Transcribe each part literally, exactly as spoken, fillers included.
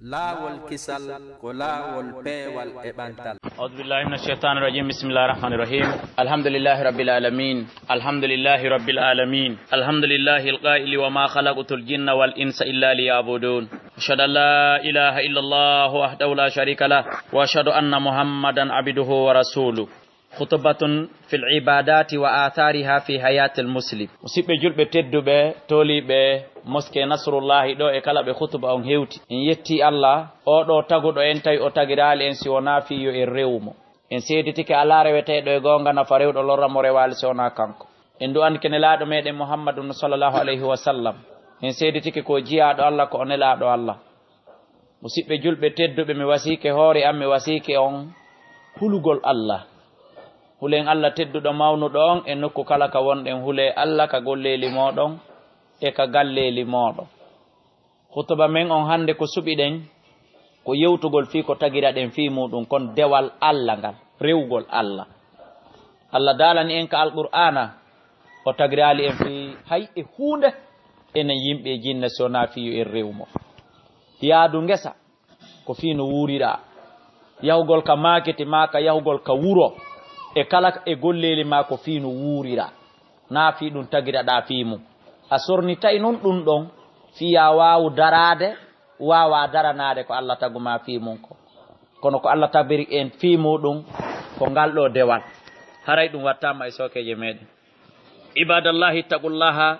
Laawol kisal ko laawol peewal e ɓantal. أعوذ بالله من الشيطان الرجيم. بسم الله الرحمن الرحيم. الحمد لله رب العالمين. الحمد لله رب العالمين. الحمد لله القائل: "وما خلقت الجن والإنس إلا ليعبدون". أشهد أن لا إله إلا الله وحده لا شريك له، وأشهد أن محمدا عبده ورسوله. خطبة في العبادات وآثارها في حياة المسلم. Musidɓe julɓe tedduɓe, tooliiɓe Moskee Nasrullahi ɗo e kala ɓe khutuba on hewti. En yetti Allah, oo ɗo taguɗo en, tawi o tagiraali en si wonaa fii yo en rewu mo. En seeditike alaa reweteeɗo e goonga nafa rewɗo lorra mo rewaali si wonaa kanko. En du'anike Nelaaɗo meɗen Muhammadun sallallahu alayhi wa sallam. En seeditike ko jiyaaɗo Allah, ko o Nelaaɗo Allah. Musidɓe julɓe tedduɓe, mi wasiike hoore am, mi wasiike on hulugol Allah. Hulen Allah tedduɗo mawnuɗo on e nokku kala ka wonɗen. Hulee Allah ka golleeli mooɗon e ka galleeli mooɗon. Khutuba men on hannde ko suɓiɗen, ko yewtugol fii ko tagiraɗen fii muuɗum, kon dewal Allah ngal, rewugol Allah. Allah daalani en ka Alqur'aana, o tagiraali en fii hay e huunde, enen yimɓe e jinne, si wonaa fii yo en rewu mo. Yaadu ngesa, ko fii no wuuriraa. Yahugol ka maaketi maa ka yahugol ka wuro, e kala e golleeli maa, ko fii no wuuriraa. Naa fii ɗum tagiraɗaa fii mum. A sornitay non ɗum ɗon fii yaa waawu daraade, waawaa daranaade ko Allah tagu maa fii mum ko. Kono ko Allah tabiri en fii muuɗum ko ngal ɗoo dewal. Haray ɗum wattaama e sookeeje meɗen. عباد الله، اتقوا الله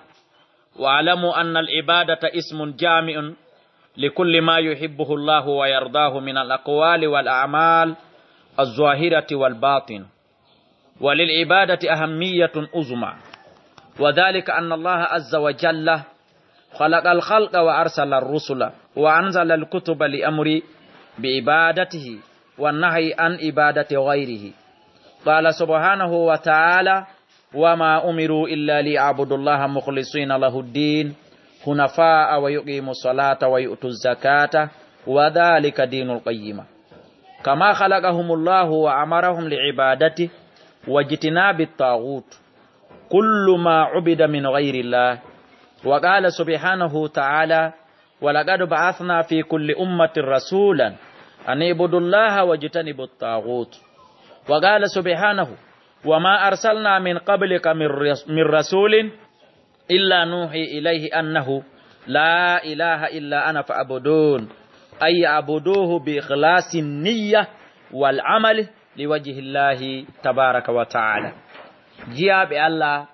واعلموا أن العبادة اسم جامع لكل ما يحبه الله ويرضاه من الأقوال والأعمال الظاهرة والباطن. وللعبادة أهمية عظمى، وذلك أن الله عز وجل خلق الخلق وأرسل الرسل وأنزل الكتب لأمر بعبادته والنهي عن عبادة غيره. قال سبحانه وتعالى: "وما أمروا إلا ليعبدوا الله مخلصين له الدين حنفاء ويقيموا الصلاة ويؤتوا الزكاة وذلك دين القيمة". كما خلقهم الله وأمرهم لعبادته واجتناب الطاغوت، كل ما عبد من غير الله. وقال سبحانه وتعالى: "ولقد بعثنا في كل أمة رسولا أن اعبدوا الله واجتنبوا الطاغوت". وقال سبحانه: "وما أرسلنا من قبلك من رس-، من رسول إلا نوحي إليه أنه لا إله إلا أنا فاعبدون، أي اعبدوه بإخلاص النية والعمل لوجه الله تبارك وتعالى". Jiyaaɓe Allah,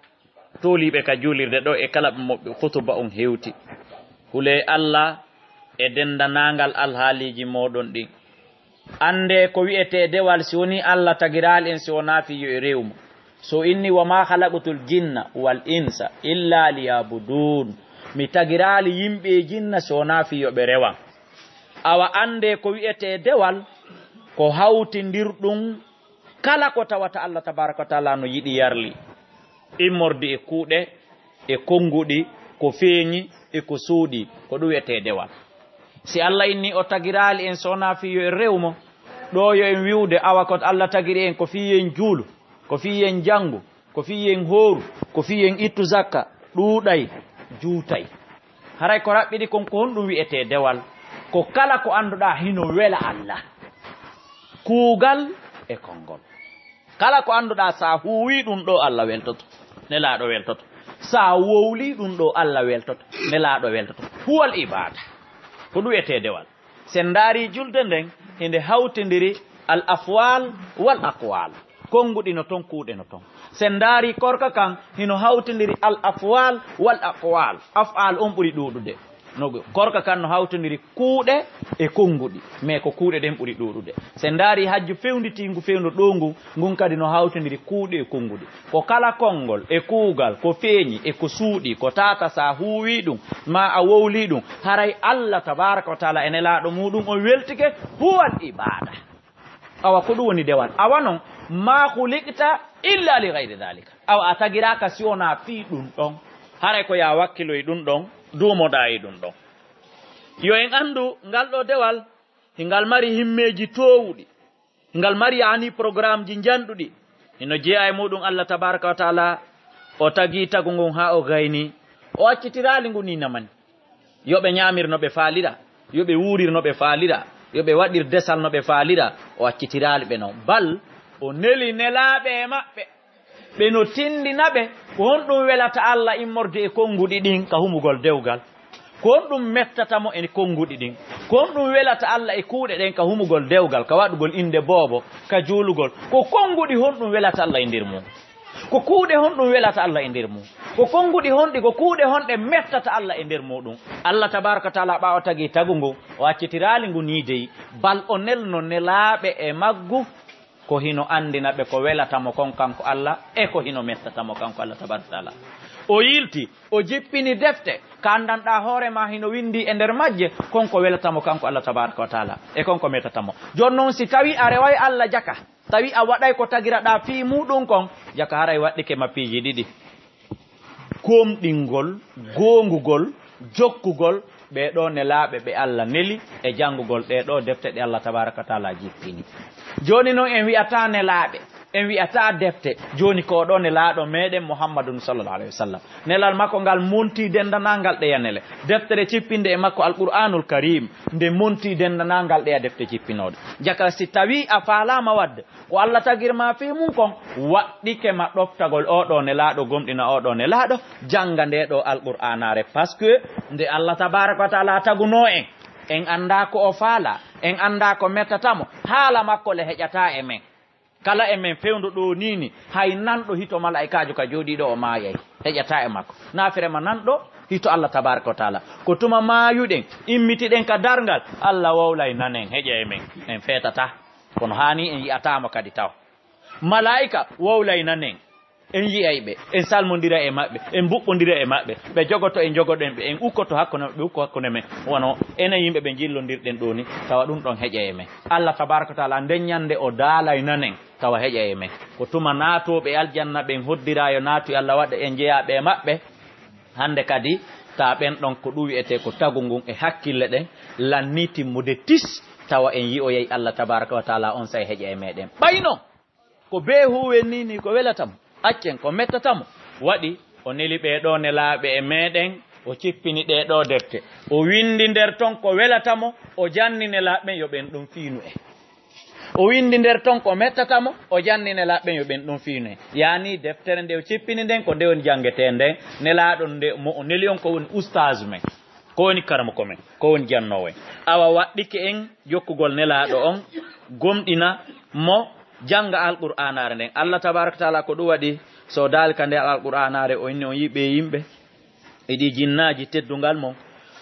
tooliiɓe ka juulirde ɗo e kala ɓe moɓɓi, khutuba on hewti. Hulee Allah e denndanaangal alhaaliiji mooɗon ɗin. Anndee ko wi'etee dewal, si wonii Allah tagiraali en si wonaa fii yo en rewu mo. Si o inni: "وما خلقت الجن والإنس إلا ليعبدون". Mi tagiraali yimɓe e jinna si wonaa fii yo ɓe rewan. Awa anndee ko wi'etee dewal, ko hawtindirɗum kala ko tawata Allah tabaaraka wa taala no yiɗi yarli. Immordi e kuuɗe, e konnguɗi, ko feeñi, e ko suuɗi, ko ɗum wi'etee dewal. Si Allah inni o tagiraali en so wonaa fii yo en rewu mo, ɗo yo en wi'ude awa ko Allah tagiri en ko fii yo en juulu, ko fii yo en janngu, ko fii yo en hooru, ko fii yo en ittu zakka, ɗuuɗay, juutay. Haray ko raɓɓiɗi kon ko honɗum wi'etee dewal? Ko kala ko annduɗaa hino wela Allah. Kuugal e konngol. Kala ko annduɗaa, so a huuwii ɗum ɗo, Allah weltoto, Nelaaɗo weltoto. So a wowlii ɗum ɗo, Allah weltoto, Nelaaɗo weltoto. Huwal ibaada. Ko ɗum wiyetee dewal. Sen ndaarii julde nden, hinde hawtindiri al afwal wal aqwal. Konnguɗi no ton, kuuɗe no ton. Sen ndaarii korka kan, hino hawtindiri al afwal wal aqwal. Af'al on ɓuri ɗuuɗude. No korka kan no hawtondiri kuuɗe e konnguɗi, mais ko kuuɗe ɗen ɓuri ɗuuɗude. So en ndaari hajju fewnditiingu fewndo ɗo ngu, ngun kadi no hawtondiri kuuɗe e konnguɗi. Ko kala konngol e kuugal, ko feeñi e ko suuɗi, ko tata so a huuwii ɗum, maa a wowlii ɗum, haray Allah tabaaraka wa taala e Nelaaɗo muuɗum on weltike, huwal ibaada. Awa ko ɗum woni dewal. Awa non, ma khuliqta illa li ghayri dhalika. Awa a tagiraaka si wonaa fii ɗum ɗon. Haray ko yaa wakkiloy ɗum ɗon, duumoɗaa e ɗum ɗon. Yo en anndu ngal ɗo dewal, hingal mari himmeeji toowuɗi, hingal mari yaani programmeji njanɗuɗi. Hino jeyaa e muuɗum Allah tabaaraka wa taala, o tagii tagu ngun haa o gayni, o accitiraali ngu ni namani. Yo ɓe ñaamir no ɓe faalira, Yo ɓe wuurir no ɓe faalira, yo ɓe waɗir desal no ɓe faalira, o accitiraali ɓe noon. Bal o neli nelaaɓe e maɓɓe, ɓe no tinndina ɓe ko honɗum welata Alla immorde e konnguɗi ɗin ka humugol dewgal, ko honɗum mettata mo e konnguɗi ɗin, ko honɗum welata Alla e kuuɗe ɗen ka humugol dewgal, ka waɗugol innde boobo, ka juulugol, ko konnguɗi honɗum welata Alla e nder mum? Ko kuuɗe honɗum welata Alla e nder mum? Ko konnguɗi honɗi, ko kuuɗe honɗe mettata Alla e nder muɗum? Alla tabaaraka wa taala ɓaawo tagi tagu ngu, o accitiraali ngu nii dey, bal o nelno nelaaɓe e maggu, ko hino anndina ɓe ko welata mo kon kanko Alla, e ko hino mettata mo kanko Alla tabaaraka wa taala. O yilti, o jippini defte, ka anndanɗaa hoore maa hino winndi e nder majje, kon ko welata mo kanko Alla tabaaraka wa taala, e kon ko mettata mo. Jooni non, si tawii a reway Alla jaka, tawi a waɗay ko tagiraɗaa fii muɗum kon, jaka haray waɗɗike ma piiji ɗiɗi. Gomɗingol, goongugol, jokkugol ɓee ɗoo nelaaɓe ɓe Alla neli, e janngugol ɗee ɗoo defte ɗe Alla tabaaraka wa taala jippini. Jooni non, en wi'ataa nelaaɓe, en wi'ataa defte. Jooni ko ɗoo nelaaɗo meɗen Muhammadun sallallahu alaihi wasallam. Nelal makko ngal montii denndanangal ɗeya nele. Deftere cippinde e makko Alqur'aanul Kariim, nde montii denndanangal ɗeya defte cippinooɗe. Jaka si tawii a faalaama waɗde ko Alla tagir maa fii mum kon, waɗɗike ma ɗoftagol oo ɗoo nelaaɗo, gomɗina oo ɗoo nelaaɗo, jannga ndee ɗoo Alqur'aanaare. Parce que nde Alla tabaaraka wa taala tagunoo en, en anndaa ko o faalaa, en anndaa ko mettata mo, haala makko le heƴataa e men. Kala e men fewndo ɗoo nii ni, hay nanɗo hito malaa'ikaajo ka jooɗii ɗoo o maayay, heƴataa e makko. Naafire ma nanɗo hito Alla tabaaraka wa taala. Ko tuma maayuɗen, immitiɗen ka darngal, Alla wowlay nanen, heƴa e men, en feetataa. Kono haani en yi'ataa mo kadi taw. Malaa'ika wowlay nanen, en yi'ay ɓe, en salmondira e maɓɓe, en mbuɓɓondira e maɓɓe, ɓe jogoto, en jogoɗen ɓe, en ukkoto hakkunde maɓɓe, ɓe ukko hakkunde men. Wano enen yimɓe ɓe njillondirɗen ɗoo ni, tawa ɗum ɗon heƴa e men. Alla tabaaraka wa taala nden ñannde o daalay nanen, tawa heƴa e men. Ko tuma naatooɓe aljanna ɓen hoddiraa yo naatu, Alla waɗa en jeyaaɓe e maɓɓe. Hannde kadi, taa ɓen ɗon ko ɗum wi'etee ko tagu ngun e hakkille ɗen, lannii timmude tis, tawa en yi'oyay Alla tabaaraka wa taala on say heƴa e meɗen. Ɓayno ko bee huuwen nii, nii ko welata mo, accen ko mettata mo. Waɗi o neli ɓee ɗoo nelaaɓe e meɗen, o cippini ɗee ɗoo defte, o winndi nder ton ko welata mo, o janni nelaaɓe ɓen yo ɓen ɗum fiinu en. O winndi nder ton ko mettata mo, o janni nelaaɓe ɓen yo ɓen ɗum fiinu en. Yaani deftere nde o cippini nden, ko nde woni janngetee nden, nelaaɗo nde mo o neli on ko woni ustaazu men. Ko woni karamoko men, ko woni jannoowo en. Awa waɗɗike en jokkugol nelaaɗo on, gomɗina mo, jannga Alqur'aanaare nden. Alla tabaaraka wa taala ko ɗum waɗi, so daali ka nde Alqur'aanaare, o inni on yi'i ɓee yimɓe, e ɗi jinnaaji teddungal mon,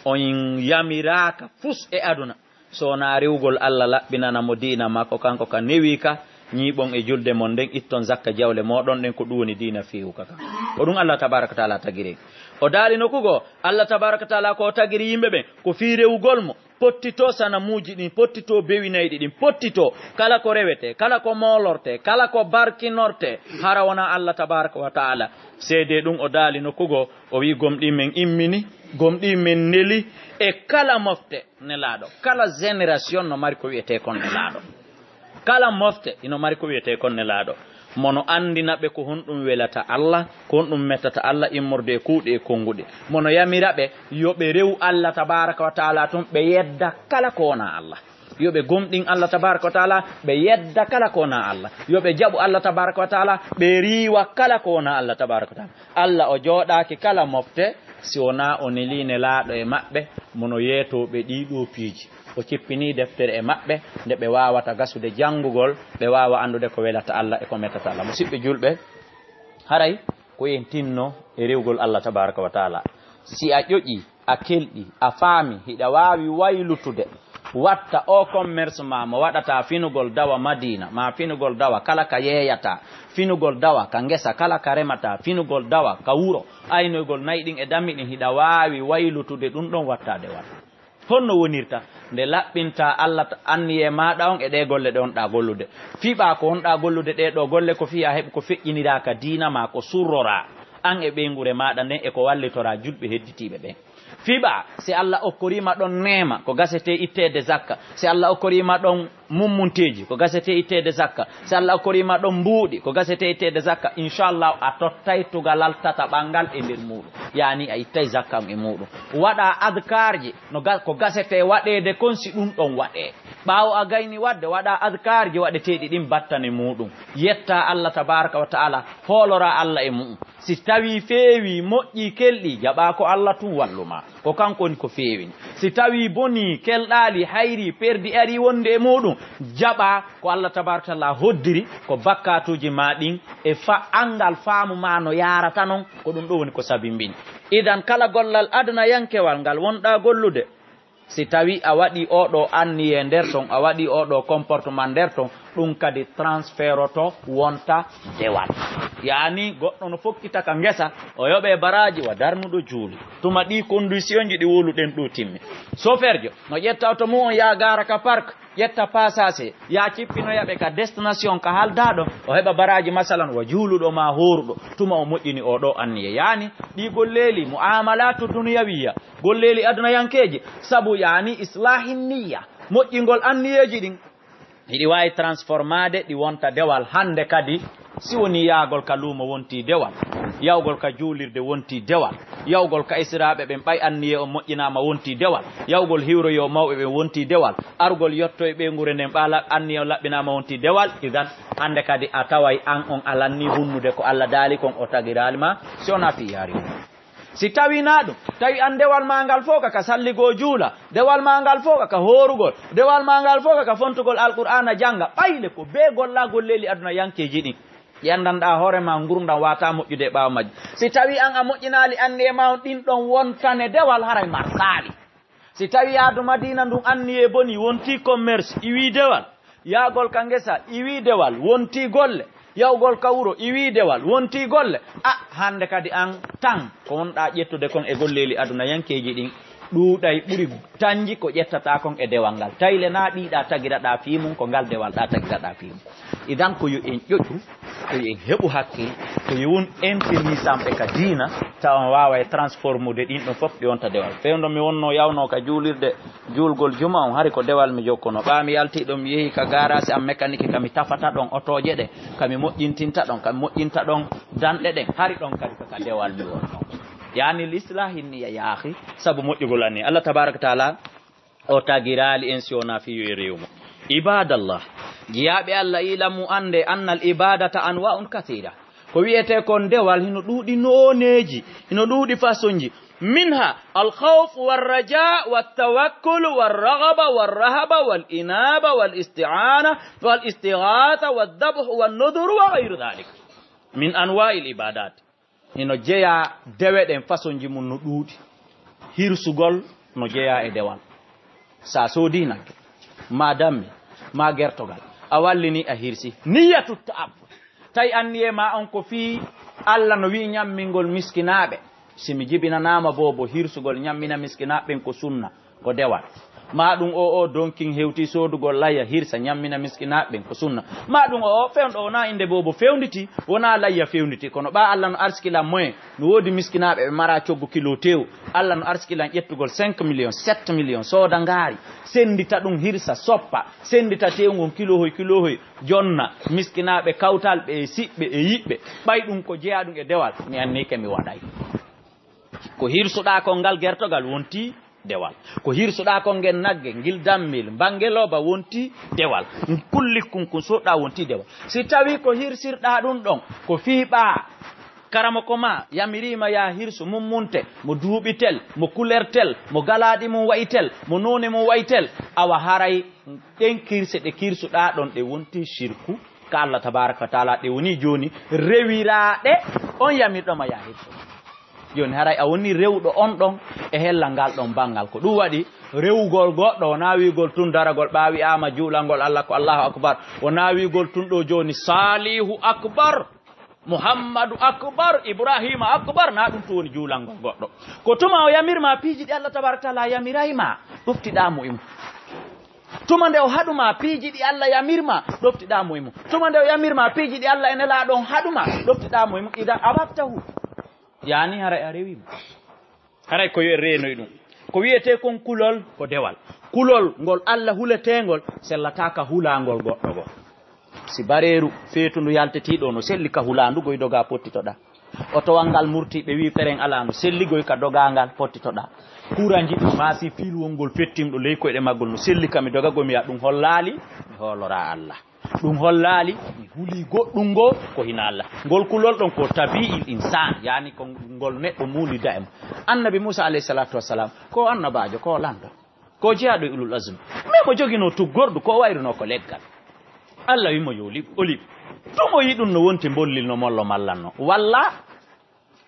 on yamiraaka fus e aduna, so wonaa rewugol Alla laɓɓinana mo diina makko, kanko ka newi ka, ñiiɓon e julde mon nden, itton zakka jawle mooɗon ɗen, ko ɗum woni diina feewuka kan. Ko ɗum Alla tabaaraka wa taala tagiri en. O daali nokku goo, Alla tabaaraka wa taala ko o tagiri yimɓe ɓen, ko fii rewugol mo, pottitoo sanamuuji ɗin, pottitoo bewinayɗi ɗin, pottitoo kala ko rewetee, kala ko moolortee, kala ko barkinortee, hara wonaa Alla tabaaraka wa taala. Seedee ɗum, o daali nokku goo, o wi'i, gomɗii men immini, gomɗii men neli e kala mofte nelaaɗo, kala génération no mari ko wi'etee kon nelaaɗo. Kala mofte ino mari ko wi'etee kon nelaaɗo. Mono anndina ɓe ko honɗum welata Alla, ko honɗum mettata Alla immorde e kuuɗe e konnguɗi. Mono yamira ɓe yo ɓe rewu Alla tabaaraka wa taala tun, ɓe yedda kala ko wonaa Alla. Yo ɓe gomɗin Alla tabaaraka wa taala, ɓe yedda kala ko wonaa Alla. Yo ɓe jaɓu Alla tabaaraka wa taala, ɓe riiwa kala ko wonaa Alla tabaaraka wa taala. Alla o jooɗaaki kala mofte si wonaa o nelii nelaaɗo e maɓɓe, mono yeetooɓe ɗii ɗoo piiji. O cippinii deftere e maɓɓe nde ɓe waawata gasude janngugol, ɓe waawa anndude ko welata Alla e ko mettata Alla. Musiɓɓe julɓe, haray ko en tinno e rewgol Alla tabaaraka wa taala. Si a ƴoƴii, a kelɗi, a faami, hiɗa waawi waylutude, watta o commerce ma mo waɗata finugol dawa Madina, ma finugol dawa kala ka yeeyata, finugol dawa ka ngesa kala ka remata, finugol dawa ka wuro, aynoygol nayi ɗin e dammi ɗin, hiɗa waawi waylutude ɗum ɗon wattaade wata. Honno wonirta? Nde laɓɓinta Alla t-, anniyee maaɗa on e ɗee golle ɗe wonɗaa gollude. Fiɓaa ko wonɗaa gollude ɗee ɗoo golle ko fii a heɓa ko feƴƴiniraa ka diina maa, ko surroraa an e ɓeynguure maaɗa nden e ko wallitoraa julɓe hedditiiɓe ɓen. Fiɓa, si Allah okkorii ma ɗon neema, ko gasetee itteede zakka. Si Allah okkorii ma ɗon mummunteeji, ko gasetee itteede zakka. Si Allah okkorii ma ɗon mbuuɗi, ko gasetee itteede zakka. Inchallah, a tottay tugalal tataɓal ngal e nder muuɗum. Yaani a ittay zakka on e muuɗum. Waɗa adkaarji, no ga-, ko gasetee waɗeede kon si ɗum ɗon waɗee. Ɓaawo a gayni waɗde, waɗa adkaarji waɗeteeɗi ɗin battane muuɗum. Yetta Allah tabaaraka wa ta'ala, hoolora Allah e mu'um. Si tawii feewii, moƴƴii, kelɗii, jaɓaa ko Allah tun wallu ma. Ko kanko woni ko feewini. Si tawii bonii, kelɗaali, hayrii, perdi arii wonde e muuɗum, jaɓaa ko Allah tabaaraka wa ta'ala hoddiri, ko bakkaatuuji ma ɗin e fa-, anngal faamu ma no yaarata non, ko ɗum ɗo woni ko sabimbini. Idan kala gollal adunayankewal ngal wonɗaa gollude, si tawii a waɗii oo ɗoo anniyee nder ton, a waɗii oo ɗoo comportement nder ton, ɗum kadi transferoto wonta dewal. Yaani goɗɗo no fokkita ka ngesa, o yoɓee baraaji wa darnuɗo juuli. Tuma ɗii conditionji ɗi woluɗen ɗo timmi. Soferjo no ƴetta oto mum on yaa gaara ka park, ƴetta passager, yaa cippinoya ɓe ka destination ka haaldaa ɗon, o heɓa baraaji masalan wa juuluɗo maa hooruɗo, tuma o moƴƴini oo ɗoo anniyee. Yaani ɗii golleeli mu'amalatu duniyawiyya, golleeli adunayankeeji, sabu yaani islaahin niyya, moƴƴingol anniyeeji ɗin. Hiɗi waawi transformaade, ɗi wonta dewal hannde kadi. Si wonii yahgol ka luumo wontii dewal, yahugol ka juulirde wontii dewal, yahugol ka esiraaɓe ɓen ɓay anniyee on moƴƴinaama wontii dewal, yahugol hiwroyoo mawɓe ɓen wontii dewal, arugol yottoyoo ɓeynguure nden ɓay la-, anniyee on laɓɓinaama wontii dewal. Idan hannde kadi a taway an on alannii hunnude ko Allah daali kon, o tagiraali ma, si wonaa fii yaari. Si tawii naa ɗum, tawi an dewal maa ngal fof ka ka salligoo juula, dewal maa ngal fof ka ka hoorugol, dewal maa ngal fof ka ka fontugol Alqur'aana jannga, ɓayle ko bee gollaa golleeli adunayankeeji ɗin. Ɗi anndanɗaa hoore maa ngurndan waataa moƴƴude e ɓaawo majji. Si tawii an a moƴƴinaali anniyee maa on ɗin ɗon wontane dewal haray marsaali. Si tawii yaadu Madiina ndun anniyee bonii, wontii commerce, iwii dewal. Yahgol ka ngesa, iwii dewal, wontii golle. Yahugol ka wuro, iwii dewal, wontii golle. A, hannde kadi an tan, ko wonɗaa ƴettude kon e golleeli adunayankeeji ɗin, ɗuuɗay ɓuri tanji ko ƴettataa kon e dewal ngal. Tawi le naa ɗiiɗaa tagiraɗaa fii mum, ko ngal dewal ɗaa tagiraɗaa fii mum. Idan ko yo en ƴoƴu, ko yo en heɓu hakkil, ko yo won intelligent ɓe ka diina, tawa on waaway transformude ɗin ɗon fof ɗi wonta dewal. Fewndo mi wonnoo yawnoo ka juulirde, juulgol juma on, hari ko dewal mi jokkuno. Ɓaa mi yaltii ɗon, mi yehi ka gaaraasi am mekanike, ka mi tafata ɗon otooje ɗe, ka mi moƴƴintinta ɗon, ka mi moƴƴinta ɗon danɗe ɗen, hari ɗon kadi ko ka dewal mi wonnoo. Yaani lislaahi niyya yaahi, sabu moƴƴugol anniya. Allah tabaaraka taala o tagiraali en si wonaa fii yo en rewu mo. Ibadallah, jiyaaɓe Allah, ilamu annde, annal ibadata anwa'un kathira. Ko wi'etee kon dewal hino ɗuuɗi nooneeji, hino ɗuuɗi fasonji. Minha alkhawf warraja wattawakkul warraghaba warrahaba walinaba walisti'ana walistighatha waddabh wannudhur wa ghayru dhalik min anwa'il ibadat. Hino jeyaa dewe ɗen fasonji mum no ɗuuɗi. Hirsugol no jeyaa e dewal. Sa soodii nagge, maa dammi, maa gertogal, a wallini a hirsi. Niyatu ta'abbud. Tawi anniyee maa on ko fii Allah no wi'i ñammingol miskinaaɓe. Si mi jibinanaama boobo hirsugol ñammina miskinaaɓe ɓen ko sunna, ko dewal. Maa ɗum o, o donkin hewti soodugol layya hirsa ñammina miskinaaɓe ɓen ko sunna. Maa ɗum o, o fewndo wonaa innde boobo fewnditi, wonaa layya fewnditi. Kono ɓaa Allah no arsikilan moyen, no woodi miskinaaɓe ɓe maraa coggu kilo tew. Allah no arsikilan ƴettugol cinq millions, sept millions, sooda ngaari, senndita ɗum hirsa, soppa, senndita tew ngon kilohoy, kilohoy, jonna, miskinaaɓe kawtal ɓe e siɓɓe e yiɓɓe. Ɓay ɗum ko jeyaa ɗum e dewal, mi annii ke mi waɗay. Ko hirsuɗaa kon ngal gertogal wontii dewal. Ko hirsuɗaa kon ngen nagge, ngil dammil, mbannge looba wontii dewal. Kullikkun kun soɗɗaa wontii dewal. Si tawii ko hirsirɗaa ɗum ɗon, ko fii ɓaa, karamoko maa yamiriima yaa hirsu mummunte, mo duuɓi tel, mo kuler tel, mo galaaɗi mum wa'i tel, mo noone mum wa'i tel, awa haray ɗen kirse ɗe kirsuɗaa ɗon ɗe wontii shirku ka Allah tabaaraka wa taala, ɗe woni jooni rewiraaɗe on yamirɗo ma yaa hirsu. Jooni haray a woni rewɗo on ɗon e hellal ngal ɗon banngal. Ko ɗum waɗi rewugol goɗɗo, wonaa wi'ugol tun daragol ɓaa wi'aama juulangol Allah ko Allahu Akbar, wonaa wi'ugol tun ɗo jooni Salihu Akbar, Muhammadu Akbar, Ibrahima Akbar, naa ɗum tun woni juulangol goɗɗo. Ko tuma o yamirma piiji ɗi Allah tabaaraka wa taala yamiraay ma, ɗoftiɗaa mo e mum. Tuma nde o haɗuma piiji ɗi Allah yamirma, ɗoftiɗaa mo e mum. Tuma nde o yamirma piiji ɗi Allah e Nelaaɗo on haɗuma, ɗoftiɗaa mo e mum. Idan ahbabtahu. Yaani haray a rewii mo. Haray ko yo en reenoy ɗum. Ko wiyetee kon kulol ko dewal. Kulol ngol Alla huleteengol sellataaka hulaangol goɗɗo goo. Si bareeru feetundu yaltitii ɗoo no selli ka hulaandu goy dogaa pottitoɗaa. Otowal ngal murtii ɓe wii peren alaa no selli goy ka dogaa ngal pottitoɗaa. Kuranji ɗum maasi fiilwol ngol fettimɗo ley koyɗe maggol no selli ka mi doga goy mi wi'a ɗum hollaali mi hooloraa Alla. Ɗum hollaali mi hulii goɗɗum ngoo ko hino Alla. Ngol kulol ɗon ko tabi'il insaan, yaani ko ngol neɗɗo muulida e mum. Annabi Muusa alayhi salaatu wassalaam ko annabaajo, ko lanɗo, ko jeyaaɗo e ulul azmi. Mais mo joginoo tuggordu ko wayrunoo ko leggal. Alla wi mo yo liɓ, o liɓ. Ɗum o yi ɗum no wonti mbollil no mollo mallanno. Walla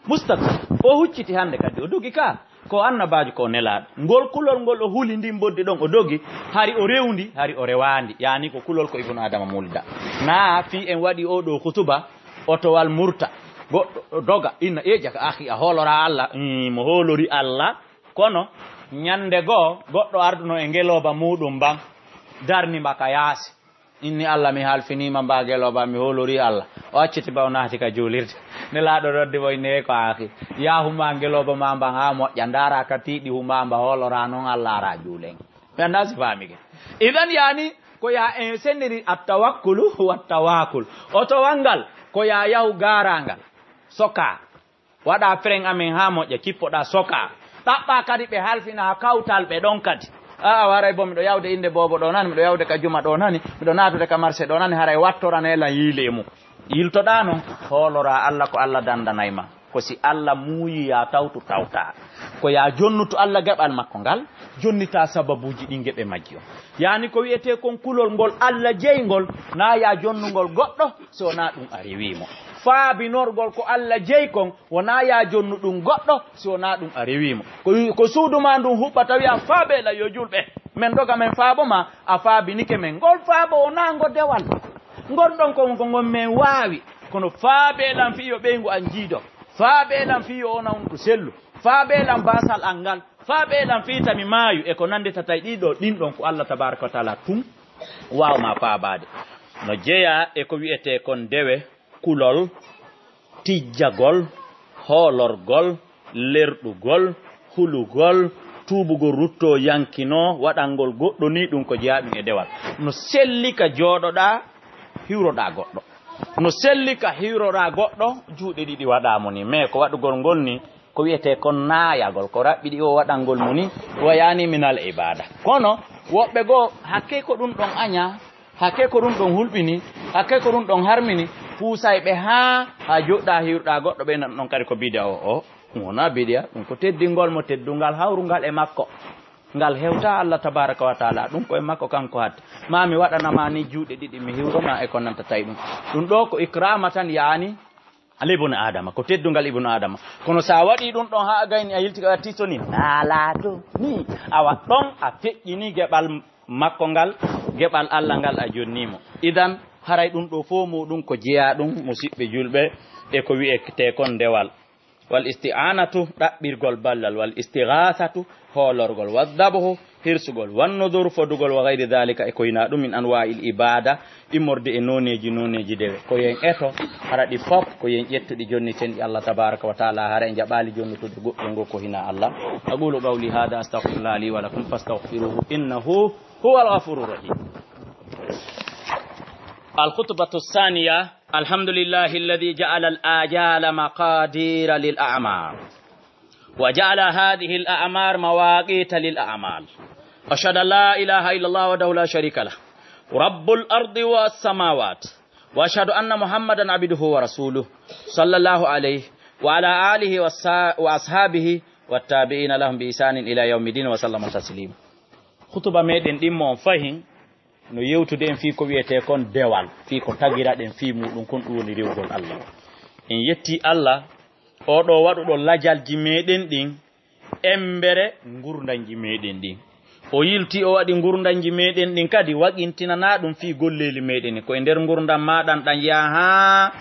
Mustafa, o hucciti hannde kadi, o dogi ka, ko annabaajo ko nelaaɗo. Ngol kulol ngol o huli ndin mboddi ɗon, o dogi, hari o rewndi, hari o rewaandi. Yaani ko kulol ko Ibnu Adama mulda. Na fii en waɗi oo ɗoo khutuba, otowal murta. Goɗɗo doga, inna eeƴa ka akhi, a hooloraa Alla, ii, mo hoolori Alla. Kono, ñande goo, goɗɗo arduno e ngelooba muuɗum ban, darni mba ka yaasi. Inni Alla, mi halfiniima mbaa ngelooba, mi hoolorii Alla. O acciti ba o naati ka juulirde. Nelaaɗo noddi mo, inni eey ko akhi. Yaa humaa ngelooba maa mban haa moƴƴa, ndaaraa ka tiiɗi humaa mba, hooloraa non Alla, araa juulen. Mi anndaa si faamike. Idan yaani, ko yaa en sendiri attawakkulu wattawaakul. Otowal ngal, ko yaa yahu gaaraa ngal. Sokaa. Waɗaa frein amen haa moƴƴa, kippoɗaa sokaa. Ɗaɓɓaa kadi ɓe halfina haa kawtal ɓe ɗon kadi. Aa, haray bo miɗo yawde innde boobo ɗoo nani, miɗo yawde ka juma ɗoo nani, miɗo naatude ka marché ɗoo nani, haray wattoranee lan yiili e mum. Yiltoɗaa non, hooloraa Alla ko Alla dandanay ma. Ko si Alla muuyi yaa tawtu tawtaa. Ko yaa jonnutu Alla geɓal makko ngal, jonnitaa sababuuji ɗin geɓe majji on. Yaani ko wi'etee kon kulol ngol Alla jeyi ngol, naa yaa jonnungol goɗɗo, si wonaa ɗum a rewii mo. Faabinorgol ko Alla jeyi kon, wonaa yaa jonnu ɗum goɗɗo, si wonaa ɗum a rewii mo. Ko, ko suudu maa ndun huɓɓata wi'a, "Faabee lan yo julɓe. Men doga men faabo ma, a faabinike men." Ngol faabo wonaa ngo dewal. Ngon ɗon ko, ko ngon men waawi. Kono faabee lan fii yo ɓeyngu an jiido. Faabee lan fii yo wona on ko sellu. Faabee lan baasal an ngal. Faabee lan fii tami maayu e ko nannditata e ɗii ɗoo, ɗin ɗon ko Alla tabaaraka wa taala tun waaw maa faabaade. No jeyaa e ko wi'etee kon dewe, kulol, tijjagol, hoolorgol, lerɗugol, hulugol, tuubugol, ruttoo, yankinoo, waɗangol goɗɗo nii, ɗum ko jeyaa ɗum e dewal. No selli ka jooɗoɗaa, hiwroɗaa goɗɗo. No selli ka hiwroɗaa goɗɗo, juuɗe ɗiɗi waɗaa mo nii. Mais ko waɗugol ngol nii, ko wi'etee kon naayagol, ko raɓɓiɗi o waɗangol mo nii, wa yaani minal ibaada. Kono woɓɓe goo, hakkee ko ɗum ɗon añaa, hakkee ko ɗum ɗon hulɓini, hakkee ko ɗum ɗon harmini, puusay ɓe haa, haa joɗɗaa hiwruɗaa goɗɗo, ɓe nan ɗon kadi ko bidi'a o. O, ɗum wonaa bidi'a, ɗum ko teddingol mo, teddungal hawrungal e makko. Ngal hewtaa Alla tabaaraka wa taala, ɗum ko e makko kanko hatta. Maa mi waɗana ma nii juuɗe ɗiɗi, mi hiwro ma e ko nantata e ɗum. Ɗum ɗoo ko ikraama tan yaani, Al ibnu Adama, ko teddungal ibnu Adama. Kono so a waɗii ɗum ɗon haa a gayni, a yilti ka tiitoni, naalaato nii. Awa ɗon a feƴƴini geɓal makko ngal, geɓal Alla ngal a jonnii mo. Idan, haray ɗum ɗoo fof muuɗum ko jeyaa ɗum, musiɓɓe julɓe, e ko wi'etee kon dewal. Wal isti'aanatu, ɗaɓɓirgol ballal, wal istighaasatu, hoolorgol, wal dabhu, hirsugol, wan nuduru, fodugol, wa gayri daalika, e ko hinaa ɗum, min anwaa'il ibaada, immorde e nooneeji, nooneeji dewe. Ko yo en eto, hara ɗi fof, ko yo en ƴettu ɗi jonniten ɗi Alla tabaaraka wa taala, hara en jaɓaali jonnutude goɗɗo ngo ko hinaa Alla. Aquulu qawli haada, astagfirullaha lii wa lakum, fastagfiruuhu, innahu huwal ghafuuru rahiim. Al khutbatu saaniya. الحمد لله الذي جعل الآجال مقادير للأعمار، وجعل هذه الأعمار مواقيت للأعمال. أشهد أن لا إله إلا الله وحده لا شريك له، رب الأرض والسماوات، وأشهد أن محمدا عبده ورسوله، صلى الله عليه وعلى آله وصا-، وأصحابه والتابعين لهم بإحسان إلى يوم الدين وسلم تسليما. Khutuba meɗen ɗin mo on fahin, no yewtude en fii ko wi'etee kon dewal, fii ko tagira ɗen fii muuɗum kon, ɗum woni rewugol Alla. En yetti Alla, oo ɗoo waɗuɗo lajalji meɗen ɗin, embere ngurndanji meɗen ɗin. O yilti, o waɗi ngurndanji meɗen ɗin kadi, waɗintinanaa ɗum fii golleeli meɗen ɗin. Ko e nder ngurndan maa ɗan, ɗan yaha haa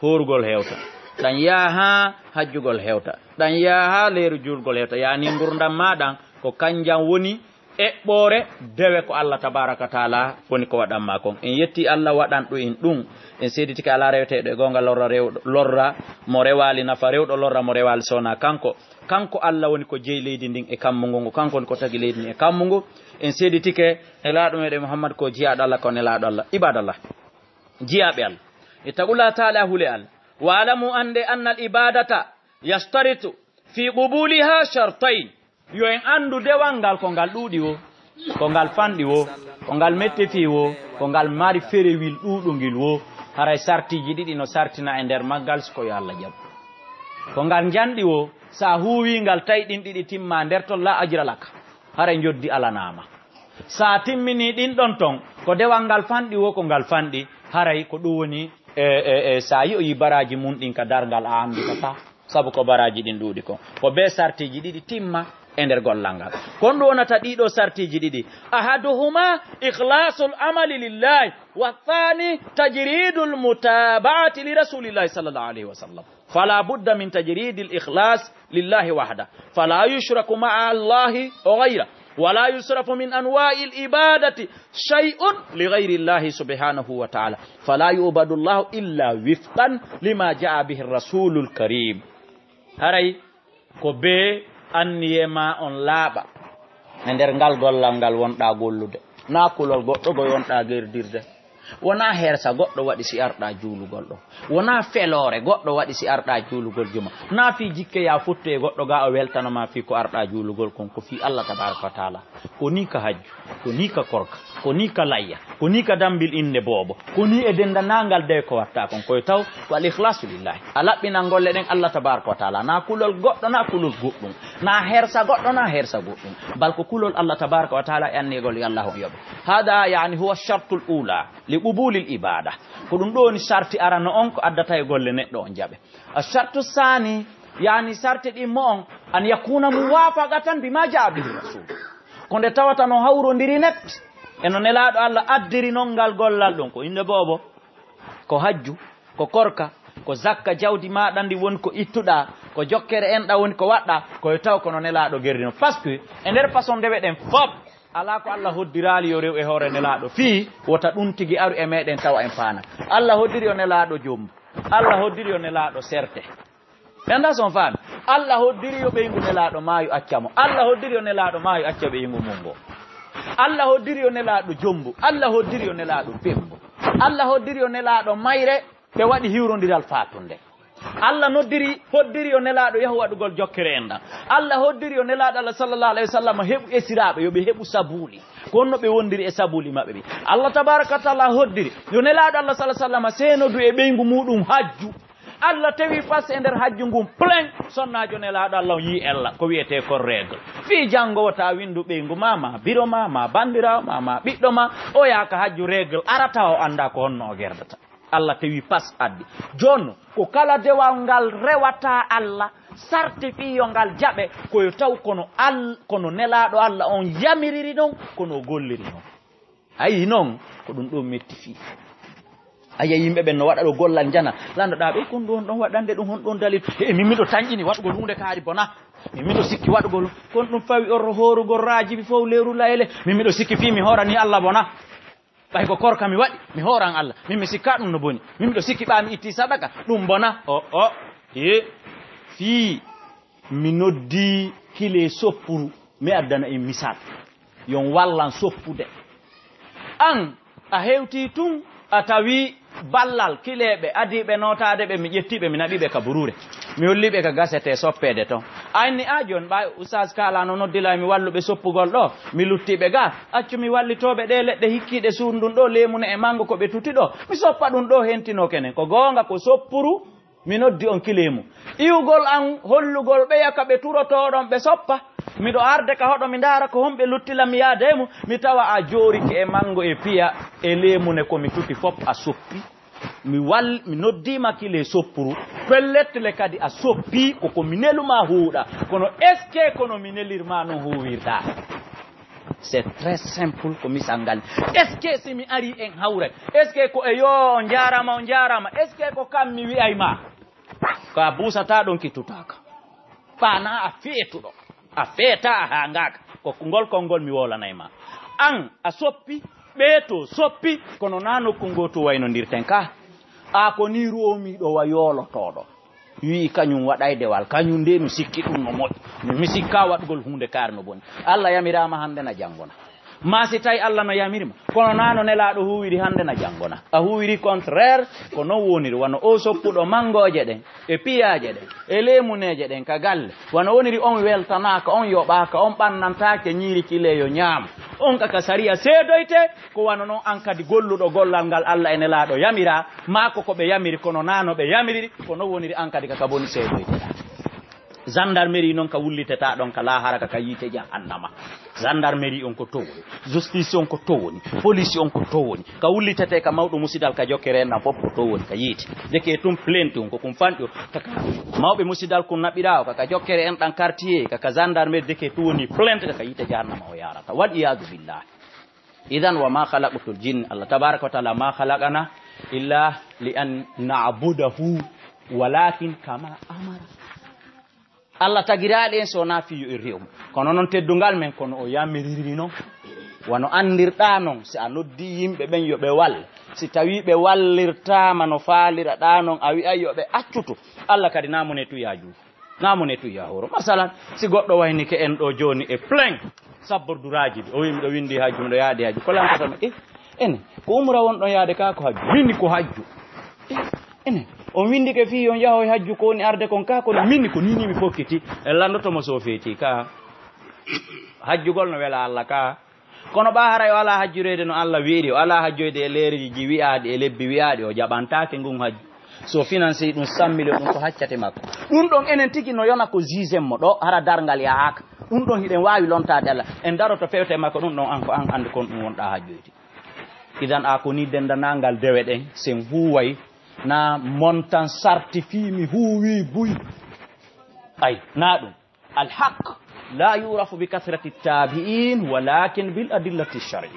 hoorugol hewta, ɗan yaha haa hajjugol hewta, ɗan yaha haa leeru juulgol hewta. Yaani ngurndan maa ɗan, ko kanjan woni eɓɓoore, dewe ko Allah tabaraka wa taala woni ko waɗan ma kon. En yetti Allah waɗanɗo en ɗum. En seeditike alaa reweteeɗo e goonga lorra rewɗo, lorra mo rewaali nafa, rewɗo lorra mo rewaali sona kanko. Kanko Allah woni ko jeyi leydi ndin e kammu ngu, kanko woni ko tagi leydi ndin e kammu ngu. En seeditike Nelaaɗo meɗen Muhammad ko jiyaaɗo Allah, ko Nelaaɗo Allah. Ibadallah, jiyaaɓe Allah, ittaqullaha taala, hule Allah. Wa alamu, annde, anna al ibadata yashtaritu fi qubuliha shartayn. Yo en anndu dewal ngal ko ngal ɗuuɗi wo, ko ngal fanɗi wo, ko ngal mettiti wo, ko ngal mari ferewil ɗuuɗungil wo. Haray sartiiji ɗiɗi no sartina e nder maggal, si ko yo Allah jaɓu. Ko ngal njanɗi wo, sa huuwi ngal tawi ɗin ɗiɗi timma nder ton, la ajra laka. Haray njoddi alanaama. Sa timmini ɗin ɗon ton, ko dewal ngal fanɗi wo, ko ngal fanɗi. Haray ko ɗum woni, e, e, e, sa yi'oyi baraaji mun ɗin ka darngal, a annditata. Sabu ko baraaji ɗin ɗuuɗi kon. Ko bee sartiiji ɗiɗi timma e nder gollal ngal. Kon ɗum wonata ɗiɗo sartiiji ɗiɗi. Ahaduhuma ikhlasul amali lillahi, wa thani tajridul mutaba'ati li rasulillahi sallallahu alayhi wa sallam. Fala budda min tajridil ikhlas lillahi wahda. Fala yushraku ma'a Allahi ghayra. Wala yusrafu min anwa'il ibadati shay'un li ghayri Allahi subhanahu wa ta'ala. Fala yu'badu Allahu illa wifqan lima ja'a bihi rasulul karim. Haray ko bee anniye ma on laaɓa e nder ngal gollal ngal wonɗaa gollude. Naa kulol goɗɗo gol wonɗaa gerdirde. Wonaa hersa goɗɗo waɗi si arɗaa juulugol ɗo. Wonaa feloore goɗɗo waɗi si arɗaa juulugol juma. Naa fii jikke yaa futte e goɗɗo gaa o weltano ma fii ko arɗaa juulugol kon, ko fii Allah tabaraka wa taala. Ko nii ka hajju, ko nii ka korka, ko nii ka layya, ko nii ka dambil innde boobo, ko nii e denndanangal dewe ko watta kon. Koye taw ko al ikhlasu lillahi. A laɓɓinan golle ɗen Allah tabaraka wa taala. Naa kulol goɗɗo, naa kulol goɗɗum. Naa hersa goɗɗo, naa hersa goɗɗum. Bal ko kulol Allah tabaraka wa taala e anniyegol yo Allah on yoɓe. Hada yani huwa shartul ula li qubulil ibada. Ko ɗum ɗo woni sarti arano on ko addata e golle neɗɗo on jaɓe. Ashartu sani, yani sarti ɗimmo on, an yakuna muwafaqatan bima jaa bihi rasul. Ko nde tawata no hawrondiri net e no Nelaaɗo Allah addiri non ngal gollal ɗon, ko innde boobo, ko hajju, ko korka, ko zakka jawdi maaɗa ndi woni ko ittuɗaa, ko jokkere enɗa woni ko waɗɗaa, ko yo taw ko no Nelaaɗo gerri non. Parce que e nder façon ndewe ɗen fop, alaa ko Allah hoddiraali yo rew e hoore Nelaaɗo fii wota ɗum tigi aru e meɗen tawa en faana. Allah hoddiri yo Nelaaɗo jombu. Allah hoddiri yo Nelaaɗo serte. Ɓe anndaa si on faami. Allah hoddiri yo ɓeyngu Nelaaɗo maayu acca mo. Allah hoddiri yo Nelaaɗo maayu acca ɓeyngu mum ngo. Allah hoddiri yo Nelaaɗo jombu. Allah hoddiri yo Nelaaɗo pembu. Allah hoddiri yo Nelaaɗo mayre, ɓe waɗi hiwrondiral faatunde. Allah noddiri, hoddiri yo Nelaaɗo yahu waɗugol jokkere enɗan. Allah hoddiri yo Nelaaɗo Allah sallallahu alayhi wa sallam heɓu esiraaɓe, yo ɓe heɓu sabuuli. Ko honno ɓe wondiri e sabuuli maɓɓe ɓe? Allah tabaraka wa taala hoddiri yo Nelaaɗo Allah sallallahu alayhi wa sallam seenodu e ɓeyngu muɗum hajju. Allah tawi fas e nder hajju ngun plein, sonnaajo Nelaaɗo Allah on yii ella ko wiyetee kon règle. Fii janngo wota winndu ɓeyngu ma, ma biro ma, ma banndiraawo ma, ma ɓiɗɗo ma, o yaaka hajju règle arata o anndaa ko honno o gerdata. Allah tawi pas addi. Jooni, ko kala dewal ngal rewata Allah, sarti fii yo ngal jaɓe, ko yo taw kono Al-, kono Nelaaɗo Allah on yamiriri non, kono o golliri non. Ayi non, ko ɗum ɗo metti fii. Ayi yimɓe ɓen no waɗa ɗo gollal njana, landoɗaa ɓe, "Kon ɗum on ɗon waɗande ɗum hon ɗon dalil?" "E min miɗo tanƴini waɗugol huunde kaari bona. Min miɗo sikki waɗugol, kon ɗum fawi orro hoorugol raajibi fow leeru layele. Min miɗo sikki fii mi hoorani Allah bona." Ɓay ko korka mi waɗi, mi hooran Allah. Min mi sikka ɗum no boni. Min miɗo sikki ɓaa mi itti sadaka, ɗum bona. O, o, e, fii mi noddi kile soppuru, mi addana en misal. Yon wallan soppude. An, a hewti tun, a tawi ballal kileeɓe, adiiɓe nootaade ɓe, mi ƴetti ɓe, mi naɓi ɓe ka buruure. Mi holli ɓe ka gasete soppeede ton. A inni, "A jooni, ɓay Oustaz Kala no noddila mi walluɓe soppugol ɗo, mi lutti ɓe ga. Accu mi wallitooɓe ɗe leɗɗe hikkiiɗe suundun ɗo, leemune e mango ko ɓe tuti ɗo. Mi soppa ɗum ɗo hentino kenen." Ko goonga, ko soppuru, mi noddi on ki leemu. Iwugol an, hollugol ɓeya ka ɓe turotoo ɗon ɓe soppa. Miɗo arde ka hoɗo mi ndaara ko honɓe luttila mi yaada e mu. Mi tawa a joorike e mango e piya e leemune ko mi tuti fop a soppi. Mi wal-, mi noddiima kile soppuru. Pellet le kadi a soppi, ko ko mi nelu ma huuɗa. Kono est-ce que kono mi nelirma non huuwirɗa? C'est très simple ko misal ngal. Est-ce que si mi ari en hawre? Est-ce que ko e yo on jaarama, on jaarama? Est-ce que ko kam mi wi'ay ma? Ko a buusata ɗon ki tutaaka. Ɓaana a feetuɗo. A feeta a haangaaka. Ko ngol konngol mi woolanay ma. An, a soppi, ɓee to soppi, kono naa nokku ngoo to waynondirten ka. A ko ni roomiiɗo wa yoolotooɗo. Wi'i kañum waɗay dewal, kañum de mi sikki ɗum no moƴƴi. Mi, mi sikka waɗugol huunde kaari no boni. Allah yamiraama hannde na janngo na. Ma si tawi Allah no yamirima, kono naa no Nelaaɗo huuwiri hannde na janngo na. A huuwiri contraire, ko non woniri, wano o soppuɗo manngooje ɗen, e piyaaje ɗen, e leemuneeje ɗen ka galle. Wano woniri on weltanaaka, on yoɓaaka, on ɓannantaake ñiiri kile yo ñaam. On ka ka sariya seedoyte, ko wano non an kadi golluɗo gollal ngal Allah e Nelaaɗo yamira, maa ko ko ɓe yamiri, kono naa no ɓe yamiriri, ko non woniri an kadi ka ka boni seedoyte. Gendarmerie non ka wulliteta ɗon ka laahara ka, ka yiite jahannama. Gendarmerie on ko to woni, justice on ko to woni, police on ko to woni, ka wullitete ka mawɗo musidal ka jokkere en ɗan fof ko to woni ka yiite. Deke tun plainte on ko kun fanɗi o, ka, ka mawɓe musidal kun naɓira o, ka, ka jokkere en ɗan quartier, ka, ka gendarmerie deke tun woni plainte ka, ka yiite jahannama o yarata. Wal iyadu billah. Idan wa ma khalaqtul jinn, Allah tabaraka wa taala ma khalaqana illa li an na'budahu walakin kama amara. Allah tagiraali en so wonaa fii yo en rewu mo. Kono non teddungal men, kono o yamiriri non. Wano anndirɗaa non, si a noddi yimɓe ɓen yo ɓe walle, si tawii ɓe wallirtaama no faaliraɗaa non, a wi'ay yo ɓe accutu. Allah kadi naa mo ne tuyaa juuɗe. Naa mo ne tuyaa hooro. Masalan, si goɗɗo waynike en ɗoo jooni e plein, sabborduraaji ɗi, o wi'i miɗo winndi hajju, miɗo yaadi hajju. Ko lantata mi, eh, ene, ko umra wonɗon yaade kaa ko hajju? Min ko hajju. Eh, ene, on winndike fii on yahoy hajju ko woni arde kon kaa, kono min ko nii nii mi fokkiti. En lanndoto mo so feeti kaa. Hajjugol no wela Allah kaa. Kono ɓaa haray o alaa hajjureede no Allah wi'iri, o alaa hajjoyde e leereeji wi'aaɗi, e lebbi wi'aaɗi, o jaɓantaake ngun hajju. So financé ɗum cent millions, ɗum ko haccate makko. Ɗum ɗon enen tigi no yona ko juge mo ɗo, hara darngal yahaaka. Ɗum ɗon hiɗen waawi lontaade Allah. En daroto fewte makko, ɗum ɗon an ko an anndi kon ɗum wonɗaa hajjoyde. Idan a ko ni denndanangal dewe ɗen, sen huuway na montan sarti fii mi huuwi buy. Ay, na ɗum. Al haq la yurafu bi kasrati tabi'in, walakin bil adillati shar'i.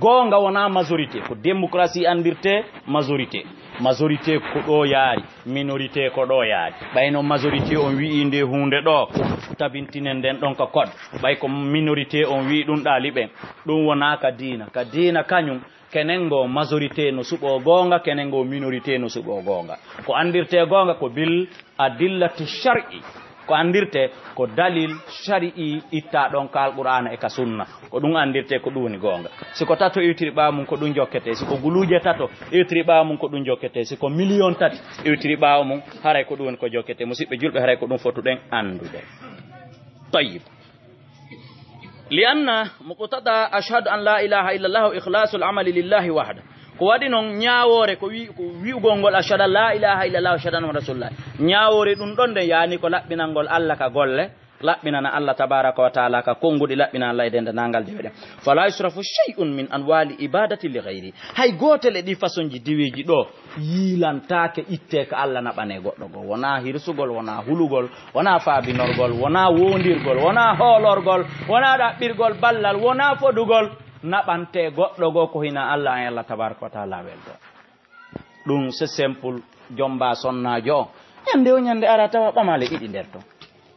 Goonga wonaa majorité, ko démocratie anndirte majorité. Majorité ko ɗo yaari, minorité ko ɗo yaari. Ɓay no majorité on wi'i nde huunde ɗo, tabintinen nden ɗon ko code. Ɓay ko minorité on wi'i ɗum ɗaali ɓen, ɗum wonaa ka diina. Ka diina kañum, kenen ngo majorité no suɓoo goonga, kenen ngo minorité no suɓoo goonga. Ko anndirte goonga ko bil adillati shar'i. Ko anndirte ko dalil shar'i itta ɗon ka Alqur'aana e ka sunna. Ko ɗum anndirte ko ɗum woni goonga. Si ko tato iwtiri ɓaawo mum ko ɗum jokkete. Si ko guluuje tato iwtiri ɓaawo mum ko ɗum jokkete. Si ko miliyon tati iwtiri ɓaawo mum haray ko ɗum woni ko jokkete. Musidɓe julɓe, haray ko ɗum fotuɗen anndude. Tayyib. Li anna muqtada ashhadu an la ilaha illallah wa ikhlasul amali lillahi wahda. Ko waɗi non ñaawoore ko wi-, ko wi'ugol ngol ashhadu an la ilaha illallah wa ashhadu anna rasulullah. Ñaawoore ɗum ɗon nden yaani ko laɓɓinangol Allah ka golle, laɓɓinana Allah tabaraka wa taala ka konnguɗi, laɓɓinana Allah e denndanangal dewe ɗen. Fala yusrafu shay'un min anwali ibadati li ghayri. Hay gootel e ɗi façonji diweeji ɗo yiilantaake, ittee ka Allah naɓanee goɗɗo goo. Wonaa hirsugol, wonaa hulugol, wonaa faabinorgol, wonaa woondirgol, wonaa hoolorgol, wonaa ɗaɓɓirgol ballal, wonaa fodugol. Naɓantee goɗɗo goo ko hina Allah, an Allah tabaraka wa taala weldo. Ɗum c'est simple, jomba sonnaajo o. Ñande o ñande ara tawa ɓamaale ɗiɗi nder ton.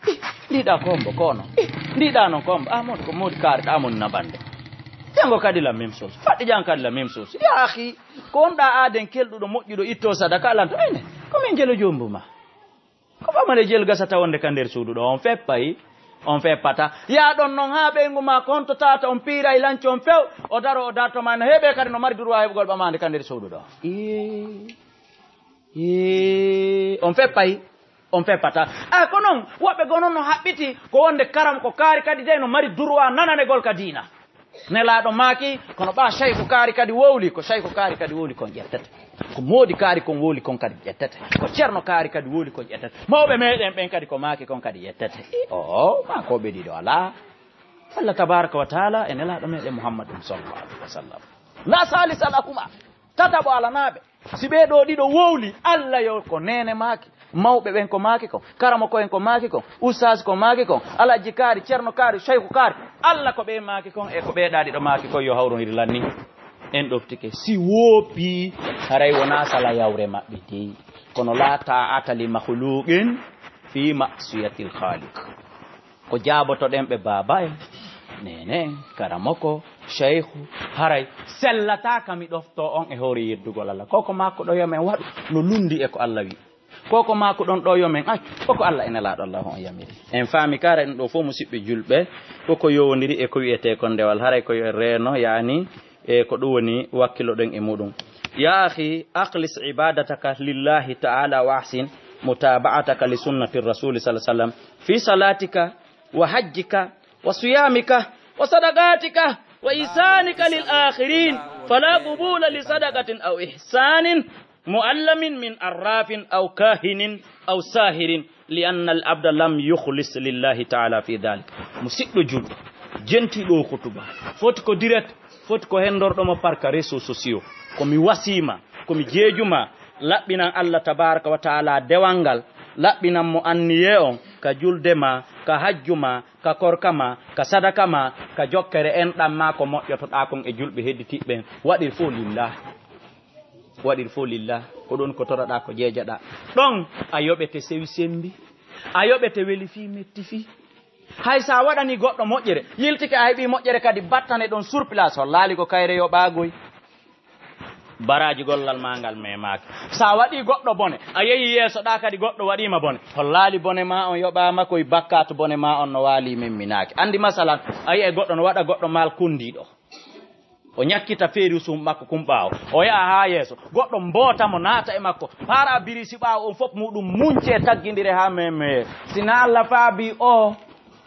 Ih, ndiɗa kombo kono. Ih, ndiɗa non kombo. Ah, mon ko modi kaari ɗa mon naɓande. Jango kadi la même chose. Faɗɗi jan kadi la même chose. Ya akhi, ko on ɗa aaden kelɗuɗo moƴƴuɗo itto sadaka lanto. Ayne, ko min jelo jombu ma. Ko ɓamale jel gasata wonde ka nder suudu ɗo. On feppay, on feppata. Ya ɗon non ha ɓeyngu ma ko honto tata on piiray lanco on few. O daro, o darto ma no heɓe kadi no mari durwa heɓugol ɓamande ka nder suudu ɗo. Ii. Ii, on feppay, on feppata. A, ko non, woɓɓe goo non no haɓɓiti, ko wonde karam ko kaari kadi dey no mari durwa nananegol ka diina. Nelaaɗo maaki, kono ɓaa shayku kaari kadi wowli, ko shayku kaari kadi wowli kon ƴettete. Ko moodi kaari kon wowli kon kadi ƴettete. Ko ceerno kaari kadi wowli kon ƴettete. Mawɓe meɗen ɓen kadi ko maaki kon kadi ƴettete. I, o, maa ko ɓe ɗiɗo alaa. Allah tabaraka wa taala e Nelaaɗo meɗen Muhammadun sallallahu alaihi wa sallam. La salisa lahuma. Tataɓo alanaaɓe. Si ɓee ɗoo ɗiɗo wowli, Alla yo ko neene maaki, mawɓe ɓen ko maaki kon, karamoko en ko maaki kon, ustaas ko maaki kon, alajji kaari, ceerno kaari, cayku kaari, Alla ko ɓee maaki kon e ko ɓee ɗaa ɗiɗo maaki kon yo hawrondir lanni. En ɗoftike. Si woopii, haray wonaa sala yawre maɓɓe dey. Kono laa taa'ata li makhluqin fi ma'siyatil khaliq. Ko jaabotoɗen ɓe baaba en, Neene, karamoko, sheykhu, haray sellataa ka mi ɗoftoo on e hoore yeddugol Allah. Ko ko maa ko ɗo yo men waɗu no lunndi e ko Allah wi. Ko ko maa ko ɗon ɗo yo men accu, ko ko Allah e Nelaaɗo Allah on yamiri. En faami kaara ɗum ɗo fof, musiɓɓe julɓe, ko ko yowondiri e ko wiyetee kon ndewal. Haray ko yo en reeno, yaani, e ko ɗum woni wakkiloɗen e muɗum. Ya akhi, akhlis ibadataka lillahi ta'ala wa ahsin mutaba'ataka li sunnati rasuli sallallahu alaihi wasallam fi salatika wa hajjika wa siyamika wa sadaqatika wa ihsanika lil akhirin. Fala qubula li sadaqatin aw ihsanin muallamin min arrafin aw kahinin aw sahirin, li anna al abda lam yukhlis lillahi ta'ala fi dhalik. Musiɗɗo julɗo, jentiiɗo o kutuba, foti ko direct, foti ko hendorɗo mo par ka réseaux sociaux. Ko mi wasiima, ko mi jeejuma, laɓɓinan Allah tabaraka wa ta'ala dewal ngal, laɓɓinan mo anniye on ka julde ma, ka hajju ma, ka korka ma, ka sadaka ma, ka jokkere enɗan ma, ko moƴƴotoɗaa kon e julɓe hedditiiɓe ɓen. Waɗir fof lillah. Waɗir fof lillah. Ko ɗon ko toroɗaa, ko jeejaɗaa. Ɗon a yoɓete sewi sembi. A yoɓete weli fii metti fii. Hay so a waɗanii goɗɗo moƴƴere, yiltike a heɓii moƴƴere kadi battane ɗon sur place, hollaali ko kayre yoɓaagoy. Baraaji gollal maa ngal memaaki. So a waɗii goɗɗo bone, a yehii yeeso ɗaa kadi goɗɗo waɗii ma bone, hollaali bone maa on yoɓaama koy, bakkaatu bone maa on no waali memminaaki. Anndi masalan, a yi'ay goɗɗo no waɗa goɗɗo maal kunndiiɗo. O ñakkita feeri suhum makko kun ɓaawo. O yaha haa yeeso. Goɗɗo mboota mo naata e makko. Paara birisi ɓaawo on fof muɗum muncee taggindire haa memee. Si na Allah faabi o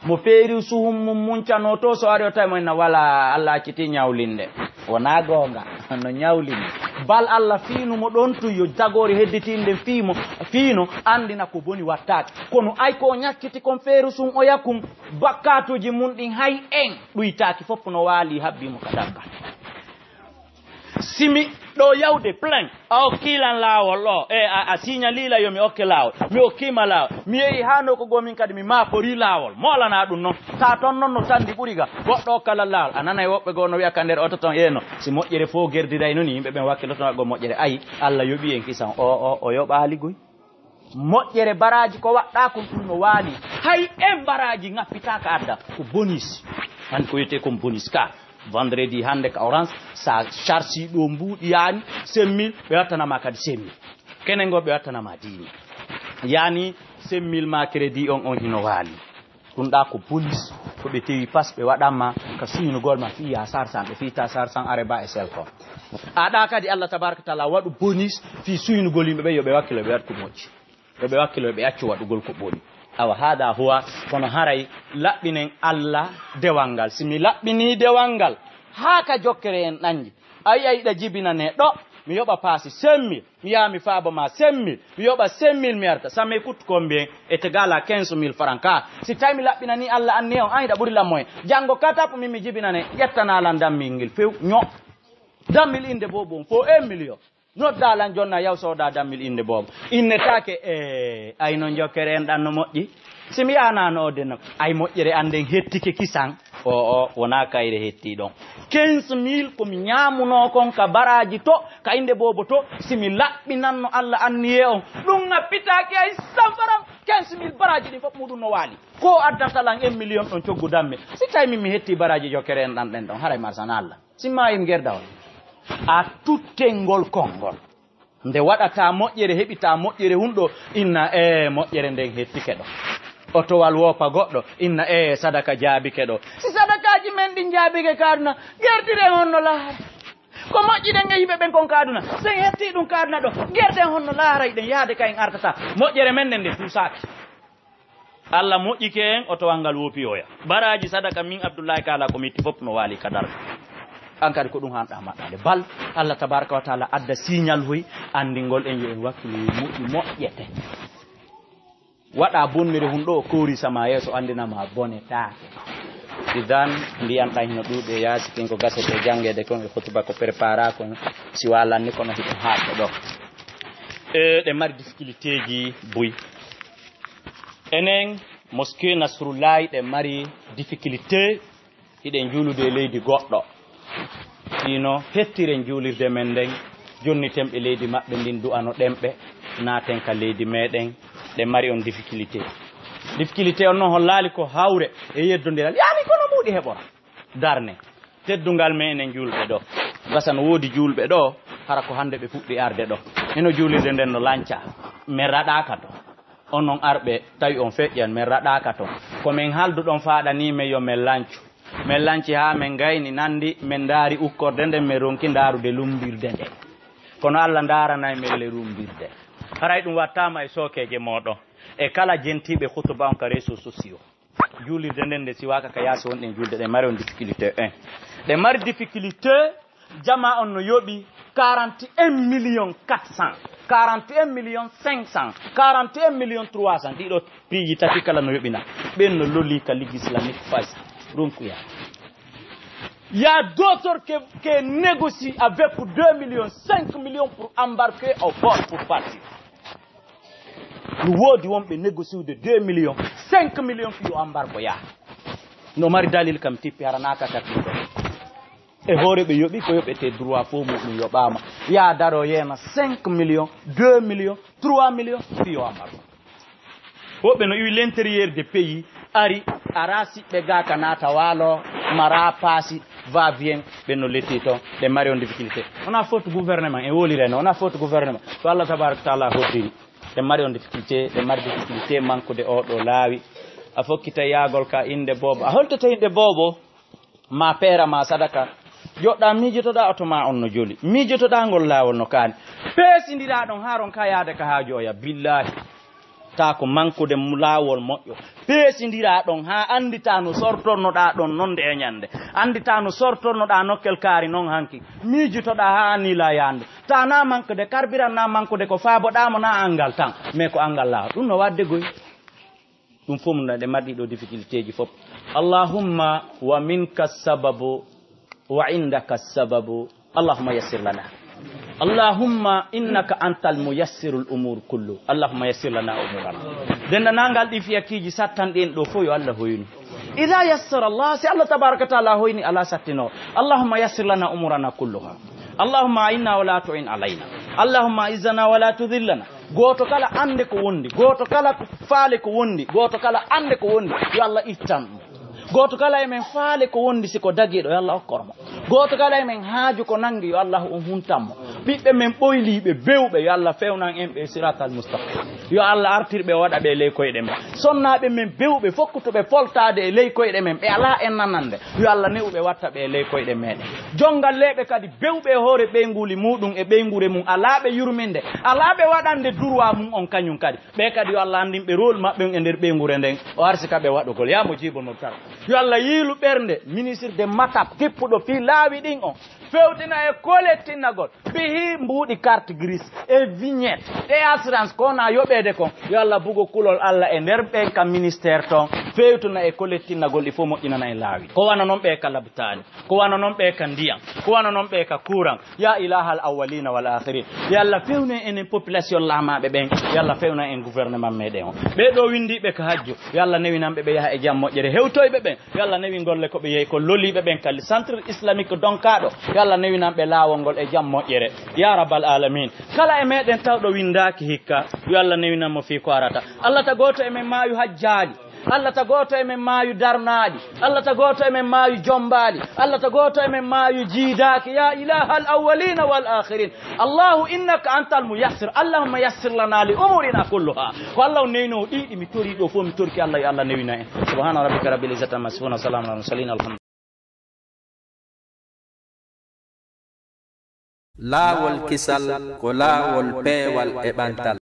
mo feeri suhum mum muncanoo to, so ari o tawi mo inna wala Allah acciti ñawlinde. Wonaa goonga. No ñawlinde. Bal Allah fiinu mo ɗon tun yo jagoori hedditiinde fii mo, fiino anndina ko boni wattaake. Kono ay ko o ñakkiti kon feeri suhum o yakun bakkaatuuji mun ɗin hay en. Ɗuytaaki fof no waali habbi mo ka dabba. Simi ɗo yawde plein, a okki lan laawol ɗo, e a, a signali la yo mi okke laawol, mi okkii ma laawol, mi yehi haa nokku goo min kadi mi maapori laawol, moolana ɗum noon. Taa toon noon no tandi ɓuri ga, goɗɗo okka lan laawol, a nanay woɓɓe goo no wi'a ka nder oto toon, eeno, si moƴƴere fof gerdiray noon, yimɓe ɓen wakkiloto waɗgol moƴƴere, ayi, Allah yoɓi en kisan, o, o, o yoɓaali goy. Moƴƴere baraaji ko waɗɗaa kon ɗum no waali. Hay en baraaji ŋappitaaka adda. Ko bonis. An ko wiyetee kon bonis ka. Vendredi hannde ka orange, sa charge ɗo mbuuɗi yaani cinq mille, ɓe wattanama kadi cinq mille. Kenen go ɓe wattanama dix mille. Yaani cinq mille ma crédit on, on hino waali. Ɗum ɗa ko bonis, ko ɓe tewi pas ɓe waɗanma ka suynugol ma fii ya sarsan, ɓe fii ta sarsan are ba e selko. Aɗa kadi Allah tabaraka taala waɗu bonis fii suynugol yimɓe ɓe, yo ɓe wakkilo ɓe waɗ ko moƴƴi. Yo ɓe wakkilo ɓe accu waɗugol ko boni. Awa hada huwa, kono haray laɓɓinen Allah dewal ngal. Si mi laɓɓini dewal ngal, haa ka jokkere en ɗanji. A yi'a iɗa jibinane ɗo, mi yoɓa paasi cinq mille, mi yaha mi faabo ma cinq mille, mi yoɓa cinq mille mi arta. Ça me coûte combien? Est égal à quinze mille francs. Ka, si tawi mi laɓɓinani Allah anniya on, an hiɗa ɓuri lan moyen. Janngo katap min mi jibinane, ƴettana lan dammil ngel few, ño. Dammil inde boobu on, fo un million. Nodda lan jonna yaw sooda dammil inde boobu. Innetaake, e, ay no jokkere en ɗan no moƴƴi. Si mi yahanano o denno, ay moƴƴere an nden hettike kisan. O, o, wona kayre hetti ɗon. Quinze mille ko mi ñaamuno kon ka baraaji to, ka inde boobo to, si mi laɓɓinanno Allah anniye on. Ɗum ŋappitaaki ay sanfaran. Quinze mille baraaji ɗin fof muɗum no waali. Ko addata lan un million ɗon coggu dammel. Si tawi min mi hetti baraaji jokkere en ɗan ɗen ɗon, haray marsana Allah. Si maayi mi gerda on. A tuttengol konngol. Nde waɗata moƴƴere, heɓita moƴƴere hunɗo, inna, e, moƴƴere nden hettike ɗo. Otowal woopa goɗɗo, inna, e, sadaka jaabike ɗo. Si sadakaaji men ɗin jaabike kaaduna, gerdiren honno laara. Ko moƴƴiɗen e yimɓe ɓen kon kaaduna, sen hetti ɗum kaaduna ɗo, gerden honno laara iɗen yaade ka en artata. Moƴƴere men nden nde tuusaaki. Allah moƴƴike en, otowal ngal woopi oya. Baraaji sadaka min Abdullahi Kaala ko mi itti fof no waali ka darga. An kadi ko ɗum hanɗa maɗɗaade. Bal, Allah tabaraka wa taala adda signal hoy, anndingol en yo en wakkilu moƴƴi moƴƴete. Waɗa bonnere hun ɗo, koori sama yeeso anndinama bone taake. Idan, mbiyan ɗan hino ɗuuɗi e yaasi kin ko gasete e janngeede kon e khutba ko prépara kon, si walanni kono hiɗen haaɗo ɗo. E, ɗe mari difficultéji buy. Enen, mosquée Nasrullahi ɗe mari difficulté, hiɗen juulude e leydi goɗɗo. Hino hettiren juulirde men nden, jonniten ɓe leydi maɓɓe ndin du'ano ɗen ɓe, naaten ka leydi meɗen, ɗe mari on difficulté. Difficulté on non hollaali ko hawre e yeddondiral. Yaani kono mbuuɗi heɓora. Darne teddungal me enen juulɓe ɗo. Gasa no woodi juulɓe ɗo, hara ko hannde ɓe puɗɗi arde ɗo. Hino juulirde nden no lanca, men raɗaaka ton. Onon arɓe, tawi on feƴƴan, men raɗaaka ton. Ko men halduɗon faaɗanii men yo men lancu. Men lanci haa men ngayni nanndi, men ndaari ukkorde nden, men ronki ndaarude lummbirde nden. Kono Alla ndaaranay men le lummbirde. Haray ɗum wattaama e sookeeje mooɗon. E kala jentiiɓe hutuba on ka réseaux sociaux. Juulirde nden nde siwaaka ka yaasi wonɗen juulde ɗen mari on difficulté un. Ɗe mari difficulté, jama on no yoɓi quarante et un millions quatre cents, quarante et un millions cinq cents, quarante et un millions trois cents. Ɗiɗo piiji tati kala no yoɓina. Ɓen no loli ka Ligue Islamique Fas. Ronkuya. Il y a d'autres qui, qui négocient avec deux millions, cinq millions pour embarquer au port pour partir. No woodi wonɓe négociude deux millions, cinq millions fi yo embargo yaa. No mari dalil kam tippi hara naaka tappi ɗo. E hoore ɓe yoɓi ko yoɓete droit fof muɗum yoɓaama. Yaa daro yeena cinq millions, deux millions, trois millions fi yo embargo. Woɓɓe no iwi l'intérieur de pays, ari, ara siɓɓe ga ka naata waalo, mara paasi, va vient, ɓe no letti ton, ɓe mari on difficulté. Wona faute gouvernement, en woli reno, wona faute gouvernement. Ko Allah tabaraka taala hoddiri. Ɓe mari on difficulté, ɓe mari difficulté mankude o ɗo laawi. A fokkita yaagol ka innde boobo. A holtata innde boobo? Ma peera ma sadaka. Joɗɗa miijotoɗa oto ma on no joli. Miijotoɗa ngol laawol no kaani. Peesindira ɗon haa ronka yaade ka haaju oya. Billahi. Ta ko mankude mu-, laawol moƴƴo. Peesindira ɗon haa anndita no sortornoɗa ɗon non nde e ñande. Anndita no sortornoɗa nokkel kaari non hanki. Miijotoɗa haa anni la yaandu. Ta na mankude karbiran na mankude ko faaboɗa mo na angal tan. Mais ko angal laawol. Ɗum no wadde goy. Ɗum fof no ɗe mari ɗiɗo difficulté ji fof. Allahumma wa minka sababu wa indaka sababu. Allahumma yassir lana. Allahumma innaka antal muyassirul umur kullu. Allahumma yassir lana umurana. Dendanangal ɗi fiyakiiji sattanɗi en ɗo fof yo Allah hoynu. Ida yassara Allah, si Allah tabaraka taala hoyni ala sattino. Allahumma yassir lana umurana kulluha. Allahumma a'inna wa la tu'in alayna. Allahumma izzana wa la tudhillana. Gooto kala annde ko wondi, gooto kala faale ko wondi, gooto kala annde ko wondi, yo Allah ittan ɗum. Gooto kala e men faale ko wondi, si ko dagiiɗo, yo Allah okkor mo. Gooto kala e men haaju ko nangi, yo Allah on huntan mo. Ɓiɓɓe men ɓoyliiɓe, bewɓe, yo Allah fewnan en ɓe siratal mustaqim. Yo Allah artir ɓe, waɗa ɓe ley koyɗe men. Sonnaaɓe men bewɓe, fokkutuɓe foltaade e ley koyɗe men, ɓe alaa e nanande, yo Allah ne'u ɓe, watta ɓe e ley koyɗe meɗen. Jonngalleeɓe kadi bewɓe e hoore ɓeynguuli muɗum e ɓeynguure mum, alaa ɓe yurminde, alaa ɓe waɗande durwa mum on kañum kadi. Ɓe kadi yo Allah anndin ɓe rôle maɓɓe on e nder ɓeynguure nden, o arsika ɓe waɗugol. Ya mujibul mubtar. Yo Allah yiilu ɓernde ministre de Matap kippuɗo fii laawi ɗin on. Fewtina e kolettinnagol. Ɓe hii mbuuɗi carte grise e vignette e assurance ko na yoɓeede kon. Yo Allah bugo kulol Allah e nder ɓen ka ministère ton. Fewtina e kolettinnagol ɗi fof moƴƴinana en laawi. Ko wano non ɓe ka labtaani. Ko wano non ɓe ka ndiyan. Ko wano non ɓe ka kuuran. Ya ilahal awwalina wal akhirin. Yo Allah fewnu en enen population laamaaɓe ɓen. Yo Allah fewnu en gouvernement meɗen o. Ɓe ɗo windiiɓe ka hajju. Yo Allah newinan ɓe ɓe yaha e jam moƴƴere. Hewtoyɓe ɓen. Yo Allah newi golle ko ɓe yehi ko loliiɓe ɓen kalli. Centre islamique donkaaɗo. Yo Allah newinan ɓe laawol ngol e jam moƴƴere. Ya rabbal alamin. Kala e meɗen tawɗo windaaki hikka. Yo Allah newinan mo fii ko arata. Allah ta gooto e men maayu hajjaali. Allah ta gooto e men maayu darnaali. Allah ta gooto e men maayu jombaali. Allah ta gooto e men maayu jiidaaki. Ya ilahal awwalina wal akhirin. Allahu innaka antal muyassir. Allahumma yassir lana li umurina kulluha. Ko Allah on newino ɗiɗi mi tori ɗo fof mi torki Allah yo Allah newina en. Subhana rabbika rabbil izzati amma yasifun wa salamun ala mursalin. Alhamdulillah. Laawol kisal ko laawol peewal e ɓantal.